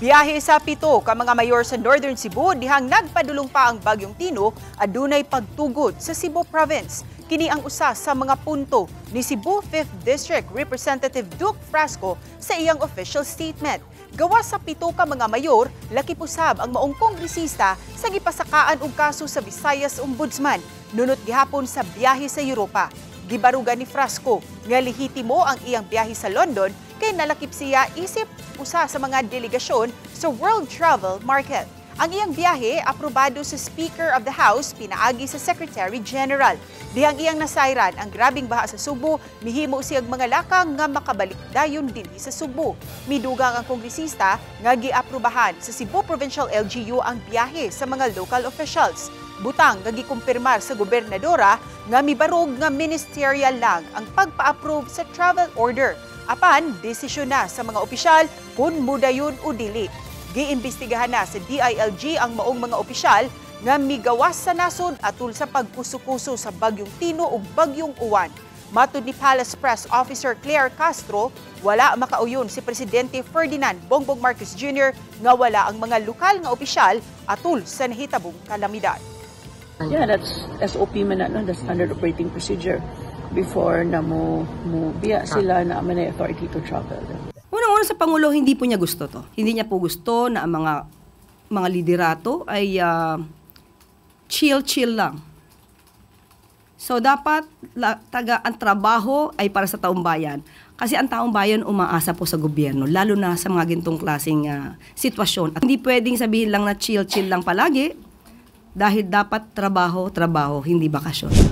Biyahe sa 7 ka mga mayor sa Northern Cebu dihang nagpadulong pa ang Bagyong Tino adunay pagtugot sa Cebu Province. Kini ang usa sa mga punto ni Cebu 5th District Representative Duke Frasco sa iyang official statement. Gawas sa 7 ka mga mayor, lakip usab ang maong kongresista sa gipasakaan og kaso sa Visayas Ombudsman nunot gihapon sa biyahe sa Europa. Gibarugan ni Frasco nga lehitimo ang iyang biyahe sa London kay nalakip siya isip usa sa mga delegasyon sa World Travel Market. Ang iyang biyahe aprobado sa Speaker of the House pinaagi sa Secretary General. Dihang iyang nasayran ang grabing baha sa Sugbo, mihimo siyag mga lakang nga makabalik dayon dinhi sa Sugbo. Midugang ang kongresista nga giaprobahan sa Cebu Provincial LGU ang biyahe sa mga local officials. Butang nga gikumpirmar sa gobernadora nga mibarog nga ministerial lang ang pagpa-approve sa travel order. Apan, desisyon na sa mga opisyal kung mudayon o dili. Giimbestigahan na sa DILG ang maong mga opisyal nga migawas sa nasod atul sa pagkuso-kuso sa Bagyong Tino ug Bagyong Uwan. Matud ni Palace Press Officer Claire Castro, wala makauyon si Presidente Ferdinand Bongbong Marcos Jr. nga wala ang mga lokal nga opisyal atul sa nahitabong kalamidad. Yeah, that's SOP man na, no? The standard operating procedure before na mo biya sila na man authority to travel. Unang-una sa Pangulo, hindi po niya gusto to. Hindi niya po gusto na ang mga liderato ay chill-chill lang. So dapat taga ang trabaho ay para sa taong bayan. Kasi ang taong bayan umaasa po sa gobyerno, lalo na sa mga gintong klaseng sitwasyon. At hindi pwedeng sabihin lang na chill-chill lang palagi dahil dapat trabaho, trabaho, hindi bakasyon.